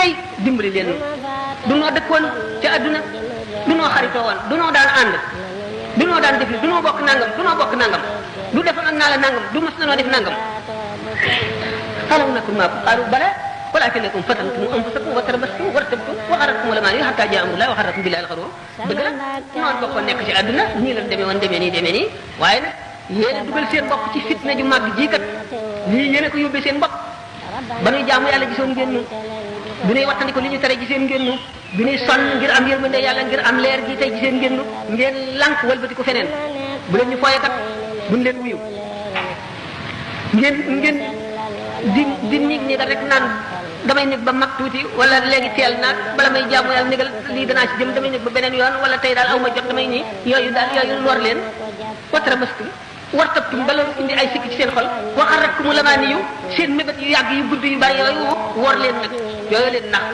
tey dimbali leen du noo dëkkoon ci àdduna du noo xaritoo woon du noo daan ànd du noo daan def du noo bokk nangam du noo bokk nangam du defal naa la nangam du mas na noo def nangam xalaw nakum maakum xaalu bala ولكنكم فتنتم انفسكم وتربصتم وارتبتم وغرتكم الاماني حتى جاء امر الله وغركم بالله الغرور dëgg la noonu bokkoon nekk ci àdduna nii la demee woon demee nii waaye nag yéen a dugal seen bopp ci fitna ju màgg ji kat lii yéen a ko yóbbee seen bopp ba nuy jaamu yàlla gisoon ngeen nu bi nuy wattandiko li ñu tere giseen ngeen nu bi nuy sonn ngir am yërmande yàlla ngir am leer gi tey giseen ngeen nu ngeen lànk wëlbati ko feneen bu leen ñu fooye kat buñ leen wuyu ngeen di nit ñi rek naan damay nekk ba mag tuuti wala léegi teel naag bala may jaamu yàlla négal lii danaa ci jëm damay nekk ba beneen yoon wala tey daal aw ma jot damay nii yooyu lor leen watara bastum wartabtum bala indi ay sikki ci seen xol waxarat ku mu lamaani yu seen mébét yu yàgg yu gudd yu bari yooyu wor leen nag yooyu leen nax